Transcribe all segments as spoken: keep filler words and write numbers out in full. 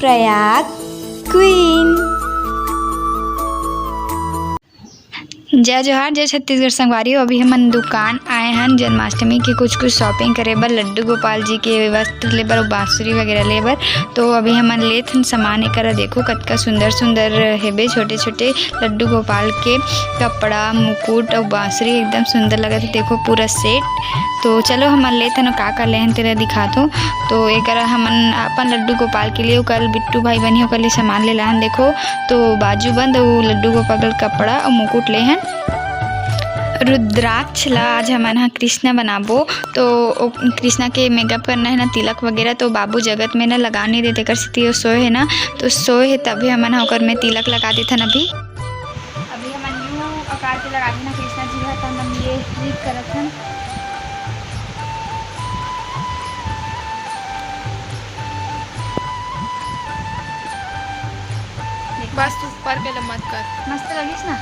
Prayag queen. जय जोहार, जय छत्तीसगढ़ संगवारी हो। अभी हमन दुकान आए हन जन्माष्टमी के कुछ कुछ shopping करे बर, लड्डू गोपाल जी के वस्त्र ले बर, बांसुरी वगैरह ले बर। तो अभी हमन लेत हन सामान। एकरा देखो कतका सुंदर सुंदर हेबे, छोटे छोटे लड्डू गोपाल के कपड़ा, मुकुट अउ बांसुरी एकदम सुंदर लगत हे। देखो पूरा set। तो चलो हमन लेत हन, का का ले हन तेला दिखात हूँ। तो एकरा हमन अपन लड्डू गोपाल के लिए, ओकर बिट्टू भाई बनी ओकर लिए सामान ले लाहन। देखो तो बाजूबंद अउ लड्डू गोपाल के कपड़ा अउ मुकुट ले हन। रुद्राक्ष ला आज हमन ह कृष्णा बनाबो। तो ओ कृष्णा के makeup करना हे ना, तिलक वगैरह, तो बाबू जगत में ना लगा नहीं देते, कर सेती ओ सोए हे ना, तो सोए हे तभे हमन ह ओकर में तिलक लगा देथन अभी। अभी हमन यू आकार के लगा देना कृष्णा जी ह, त हमन ये रीत करत हन। बस ऊपर के ल मत कर। मस्त लगिस ना?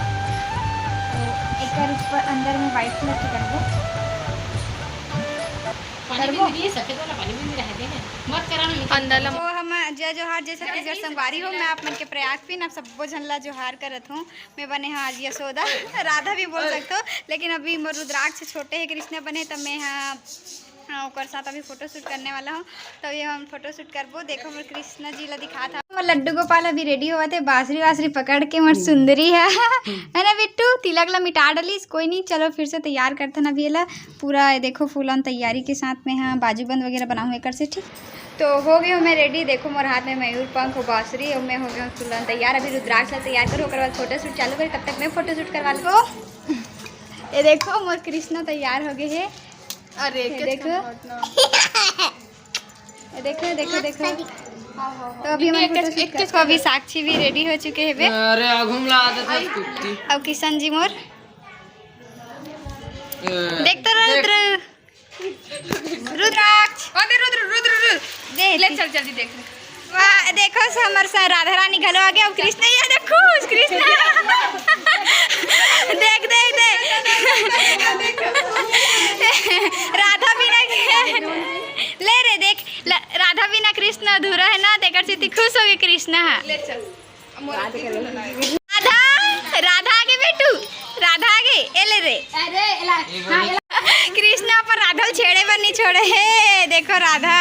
तो एकर ऊपर अंदर में white colour के करबो। पानी भी करबो? नहीं दिए, सफेद वाला पानी भी नहीं रहते हैं। मत करा ना, अंदर ला तो हम जय जोहार, जय छत्तीसगढ़ संगवारी हो। मैं आप मन के प्रयाग पिन, आप सब्बो झन ला जोहार करत हूँ। मैं बने हूँ आज यशोदा, राधा भी बोल सकते हो, लेकिन अभी मोर रुद्राक्ष छोटे है, कृष्णा बने, तब मैं हाँ, हाँ, ओकर साथ अभी photoshoot करने वाला हूँ। तो ये हम photoshoot करबो। देखो, मोर कृष्णा जी ला दिखात हूँ। मोर लड्डू गोपाल अभी ready होवत हे, बांसुरी वांसुरी पकड़ के मोर सुंदरी है, है ना बिट्टू? तिलक ला मिटा डलिस, कोई नहीं, चलो फिर से तैयार करथन अभी एला। पूरा ये देखो full on तैयारी के साथ में हाँ बाजूबंद वगैरह बनाऊँ एकर से, ठीक। तो हो गई हूँ मैं ready। देखो मोर हाथ में मयूर पंख, बांसुरी, और मैं हो गई हूँ full on तैयार। अभी रुद्राक्ष ला तैयार करूँ, ओकर बाद photoshoot चालू करी, तब तक मैं photoshoot करवा लूँ। ये देखो मोर कृष्णा तैयार हो गए है। अरे ये देखो। ये देखो, ये देखो, देखो। तो अभी हमारे एक, एक, photoshoot एक, कर, एक, तो अभी साक्षी भी ready हो चुके हैं बे। अरे आगू में ला देता स्कूटी। अब किशन जी मोर। ए, देख तो रहो देख। रुद्र। रुद्राक्ष। अरे रुद्र, रुद्र, रुद्र। दे ले ती। चल जल्दी देख ले। वाह, देखो से हमर सा राधा रानी घलो आ गया। अब कृष्ण, ये देखो कृष्ण। देख, देख, देख। राधा बिना के-, ले रे देख, ल-, राधा बिना कृष्ण अधूरा है ना, तेकर सेती खुश हो गए कृष्ण हा। ले चल। राधा, राधा आगे बेटू, राधा आगे, ए ले रे। अरे, एला, हाँ, एला। कृष्ण अपन राधा ल छेड़े बर नहीं छोड़े हे। देखो राधा,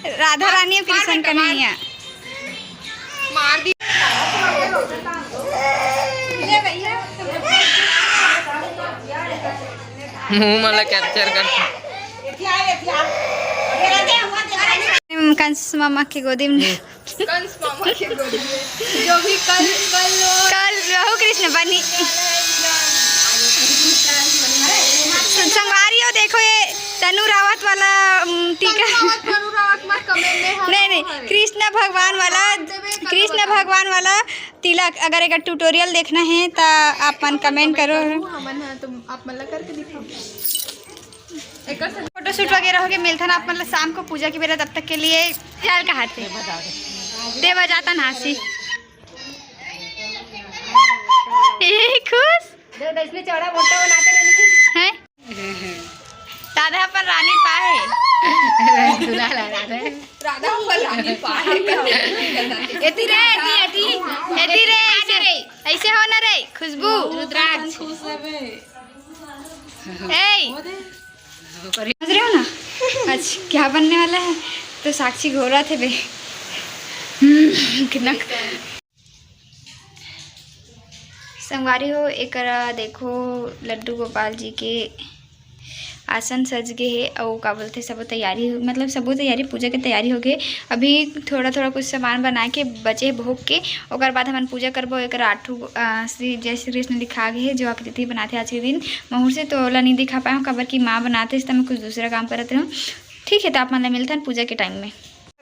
राधा रानी अउ कृष्ण कन्हैया। मार दी। मुंह मला capture कर। कंस मामा के गोदी में। कंस मामा के गोदी में। जो भी कल, कल हो। कल रहू कृष्ण बनी। संगवारी हो, देखो ये तनु रावत वाला, उम, टीका। तनु रावत, तनु रावत मत comment में हाँ नहीं, नहीं, हमारे। कृष्ण भगवान वाला, हाँ, देवे, कृष्ण भगवान वाला तिलक। अगर एकर tutorial देखना है तो आप मन comment करो। हमन हाँ, तो आप मन ला करके दिखाओ। Photoshoot वगैरह हो गए, मिलथन आप मन ला शाम को पूजा के बेरा, तब तक के लिए चल कहा थे। दे बजाता नासी। ए, खुश? दे, दे, इसने चौड़ा मोटा बनाते रहनी। हैं? राधा अपन रानी पाए। दुलाल आ रहा है। राधा अपन रानी पाए। एती रे, एती, एती, एती रे, ऐसे, ऐसे हो ना रे, खुशबू। रुद्राक्ष। ए, समझ रहे हो ना? आज क्या बनने वाला है? तो साक्षी घोरा थे बे। हम्म, कितना संगवारी हो, एकरा देखो, लड्डू गोपाल जी के आसन सज गे हे, अउ का बोलथे, सबो तैयारी, मतलब सबो तैयारी, पूजा के तैयारी हो गे। अभी थोड़ा-थोड़ा कुछ सामान बना के बचे हे भोग के, ओकर बाद हमन पूजा करबो। एकरा आठू, अ, श्री, जय श्री कृष्ण लिखा गे हे, जो आकृति बनाथे आज के दिन मुहूर्त से, तो ओला नइ दिखा पाए हूँ, काबर कि माँ बनाथे, त मैं कुछ दूसरा काम करत रहूँ। ठीक है, तो आप मन ला मिलथन पूजा के time में।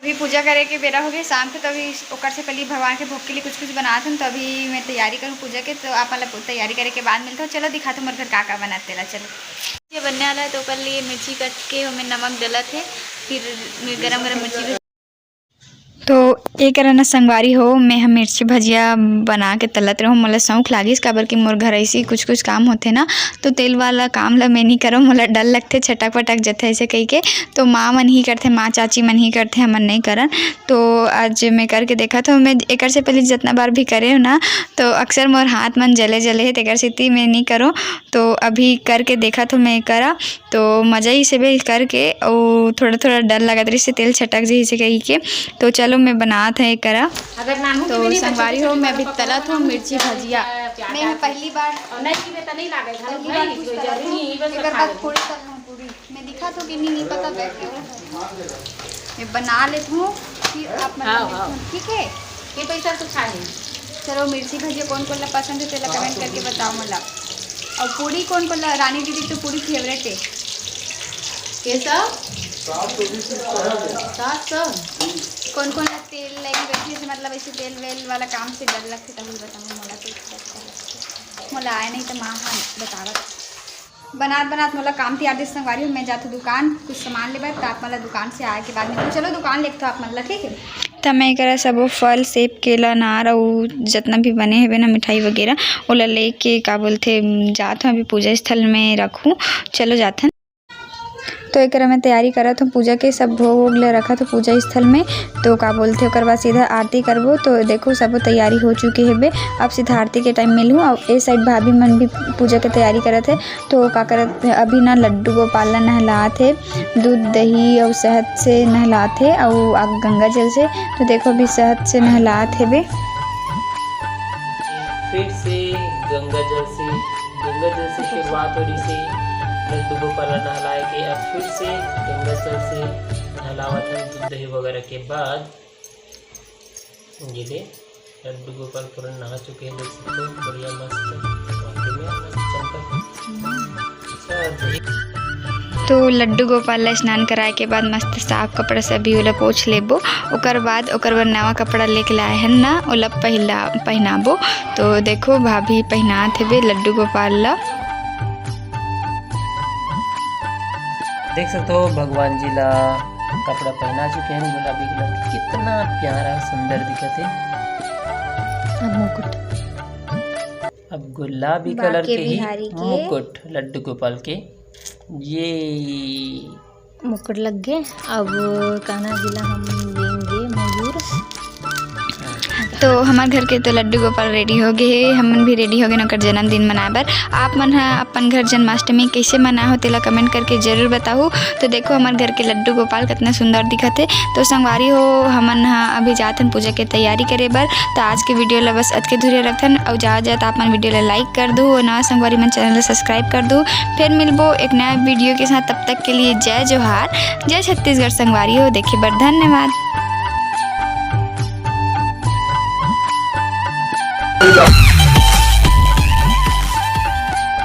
अभी पूजा करे के बेरा हो गए शाम के, तो अभी ओकर से पहले भगवान के भोग के लिए कुछ कुछ बनात हन। तो अभी मैं तैयारी करूँ पूजा के, तो आप मतलब तैयारी करे के बाद मिलता हूँ। चलो दिखाते मोर घर का का बनाते ला। चलो, ये बनने वाला है, तो ओकर लिए मिर्ची कट के ओमे नमक डलत है, फिर गरम गरम मिर्ची भी। तो ए करा ना संगवारी हो, मैं ह मिर्ची भजिया बना के तलत रहूँ। मोला शौक लागिस, काबर कि मोर घर ऐसी कुछ कुछ काम होथे ना, तो तेल वाला काम ला मैं नहीं करव। मोला डर लगथे, छटक पटक जथे ऐसे कहिके। तो माँ मन ही करथे, माँ चाची मन ही करथे, हमन नहीं करन। तो आज मैं करके देखत हूँ। मैं एकर से पहले जितना बार भी करे हूँ ना, तो अक्सर मोर हाथ मन जले जले हे, तेकर सेती मैं नहीं करूँ। तो अभी करके देखत हूँ मैं करा। तो मजा ही से भी करके, अउ थोड़ा थोड़ा डर लगत रहिस हे तेल छटक जही से कहिके। तो चलो मैं बनात है करा। अगर नानू तो के भी नहीं संगवारी हो, मैं अभी तलत हूँ मिर्ची भजिया। मैं ह पहली बार, और नहीं की बेटा नहीं लागे घर पहली बार भाई, कुछ कोई तलत जरूरी हूँ। नहीं, बस एकर बता बाद दे। पूरी तलना पूरी। मैं दिखा तो कि नहीं, नहीं पता बैठ के। मैं बना लेत हूँ, फिर आप मन हाँ, ला हाँ। मिलथन, ठीक है? ये पैसा तो खाए। चलो, मिर्ची भजिया कौन कौन ला पसंद है, तेला कमेंट करके बताओ मोला। और पूरी कौन कौन ला, रानी दीदी तो पूरी फेवरेट है। के सब? सात सौ बीस रुपया है। सात सौ? कौन कौन ला तेल लगी बैठी से, मतलब ऐसे तेल वेल वाला काम से डर लगथे, तब बताऊँ मोला तो। मोला आए नहीं तो माँ हाँ बतावत। बनात बनात मोला काम तियार दिस संगवारी हो, मैं जाथो दुकान कुछ सामान लेबर, त आप मन ला दुकान से आए के बाद में, चलो दुकान लेथो आप मन ला, ठीक है। त मैं एकरा सबो फल, सेब, केला, अनार अउ जतना भी बने हेबे ना मिठाई वगैरह, ओला लेके का बोलथे जात हूँ अभी पूजा स्थल में रखूँ। चलो जाथन। तो एकरा मैं तैयारी करत हूँ पूजा के, सब भोग वोग ले रखत हूँ पूजा स्थल में। तो का बोलथे ओकर बाद सीधा आरती करबो। तो देखो सबो तैयारी हो चुके हेबे, अब सीधा आरती के टाइम मिलहूँ। अउ ए साइड भाभी मन भी पूजा के तैयारी करत है। तो का करत है, अभी ना लड्डू गोपाल ला नहलात है, दूध दही अउ शहद से नहलात है अउ आ गंगा जल से। तो देखो अभी शहद से नहलात हेबे। फिर से गंगा जल से, गंगा जल से शुरुआत हो रही से लड्डू गोपाल ला नहलाए के। अब फिर से गंगा जल से नहलावत है दूध दही वगैरह के बाद। ये ले, लड्डू गोपाल पूरा नहा चुके हैं, देख सकते हो, बढ़िया मस्त, वाकई में मस्त चमकत। अच्छा, तो लड्डू गोपाल ला स्नान कराए के बाद मस्त साफ कपड़ा से अभी ओला पोंछ लेबो। ओकर बाद ओकर बर नवा कपड़ा लेके लाए हन ना, ओला पहिला, पहिनाबो। तो देखो भाभी पहिनात हेबे लड्डू गोपाल ला। देख सकते हो भगवान जी ला कपड़ा पहना चुके हैं गुलाबी कलर के, कितना प्यारा सुंदर दिखत है। अब मुकुट। अब गुलाबी कलर बांके के ही बिहारी के मुकुट लड्डू गोपाल के। ये मुकुट लग गए। अब कान्हा जी ला हम लेंगे मयूर। तो हमार घर के तो लड्डू गोपाल रेडी हो गए हे, हमन भी रेडी हो गए ओकर जन्मदिन मनाए बर। आप मन ह अपन घर जन्माष्टमी कैसे मनाए हो तेला कमेंट करके जरूर बताहू। तो देखो हमार घर के लड्डू गोपाल कितना सुंदर दिखत हे। तो संगवारी हो, हमन ह अभी जाथन पूजा के तैयारी करे बर। तो आज के वीडियो ला बस अतके धुरिया रखथन। अउ जात जात आप मन वीडियो ला लाइक कर दू, अउ नवा संगवारी मन चैनल ला सब्सक्राइब कर दू। फिर मिलबो एक नया वीडियो के साथ, तब तक के लिए जय जोहार, जय छत्तीसगढ़ संगवारी हो, देखे बर धन्यवाद।